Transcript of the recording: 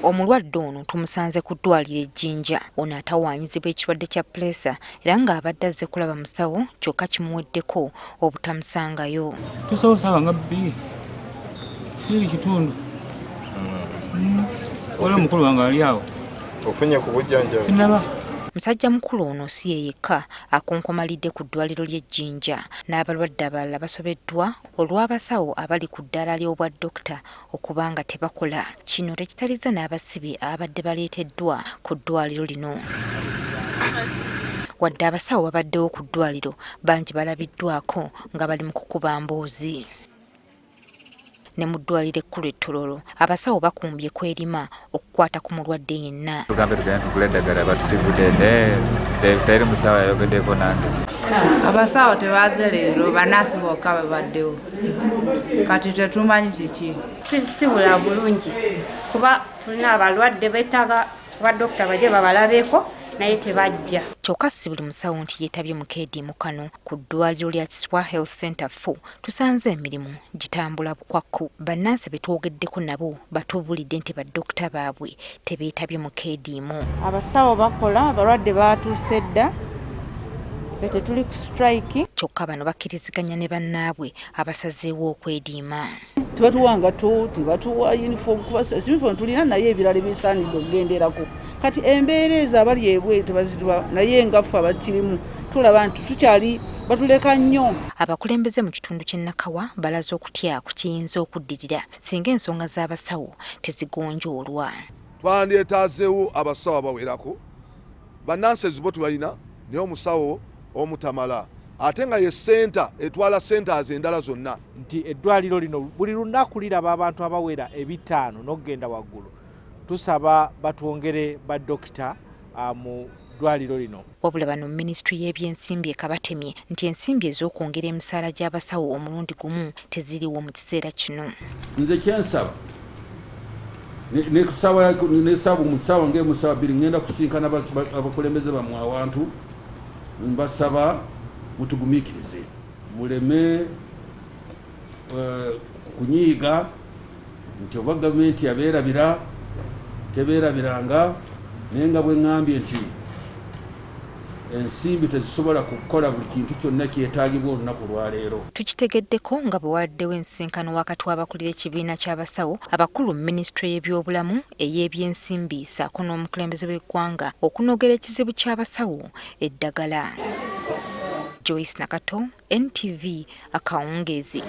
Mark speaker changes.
Speaker 1: Omulwadde ono tumusanze ku ddwaliro e Jinja. Ono atawaanyizibwa ekirwadde kya puleesa era ng'abadde azze kulaba musawo kyokka kimuweddeko obutamusangayo.
Speaker 2: Tusobola saawa nga 2 2 kitundu. Waliwo omukulu wange ali awo.
Speaker 3: Ofunye ku bujjanjabi?
Speaker 2: Sinaba.
Speaker 1: Musajja mukulu ono si ye yekka akonkomalidde ku ddwaliro ly'e Jinja. N'abalwadde abalala basobeddwa olw'abasawo abali ku ddaala ly'obwa dokita okuba nga tebakola. Kino tekitalizza n'abasibe ababadde baleeteddwa ku ddwaliro lino. Wadde abasawo babaddewo ku ddwaliro, bangi balabiddwako nga bali mu kukuba mboozi. Ne mu ddwaliro ekkulu e Tororo, abasawo bakumbye kwerima okukwata ku mulwadde yenna.
Speaker 4: Tugambe tugende tugule eddagala, batusibudde, naye teri musawo yayogeddeko nange.
Speaker 5: Abasawo tebaze leero, banasi bokka babaddewo. Kati tetumanyi kiki.
Speaker 6: Sibula bulungi kuba tulina abalwadde beetaaga badokita bajje babalabeko, naye tebajja.
Speaker 1: Kyokka si buli musawo nti yeetabye mu keediimo kano. Ku ddwaliro lya Kiswa Health Center 4 tusanze emirimu gitambula bukwakku. Bannansi be twogeddeko nabo batubuulidde nti badokita baabwe tebeetabye mu keediimo.
Speaker 7: Abasawo bakola, abalwadde baatuuse dda, ffe tetuli ku strike.
Speaker 1: Kyokka bano bakkiriziganya ne bannaabwe abasazeewo okwediima.
Speaker 8: Tebatuwa ngato, tebatuwa uniform, kuba uniform tulina, naye ebirala ebisaanidde okugenderako. Kati embeera ezo abali ebweru tebazirwa, naye nga ffe abakirimu tulaba nti tukyali batuleka nnyo.
Speaker 1: Abakulembeze mu kitundu ky'e Nakawa balaze okutya ku kiyinza okuddirira singa ensonga z'abasawo tezigonjoolwa.
Speaker 9: Twandyetaazeewo abasawo abawerako. Ba nurses bo tubalina, naye omusawo omutamala, ate nga ye center etwala centers endala zonna.
Speaker 10: Nti eddwaliro lino buli lunaku liraba abantu abawera 500 n'okugenda waggulu. Tusaba batwongere badokita mu ddwaliro lino.
Speaker 1: Wabula bano minisitule y'ebyensimbi ekabatemye nti ensimbi ez'okwongera emisaala gy'abasawo omulundi gumu teziriwo mu kiseera kino.
Speaker 11: Nze kyensaba, nesaba mu ssaawa ng'emu, ssaawa 2, ngenda kusinkana abakulembeze bammwe awantu. Mbasaba mutugumiikirize, muleme kunyiiga nti oba gavumenti yabeerabira. Tebeerabiranga, naye nga bwe ŋŋambye nti ensimbi tezisobola kukola buli kintu kyonna kyetaagibwa olunaku lwaleero.
Speaker 1: Tukitegeddeko nga bwe waddewo ensisinkano wakati w'abakulira ekibiina ky'abasawo abakulu mu minisitule y'ebyobulamu, ey'ebyensimbi ssaako n'omukulembeze w'eggwanga okunogera ekizibu ky'abasawo eddagala. Joyce Nakato, NTV, akawungeezi.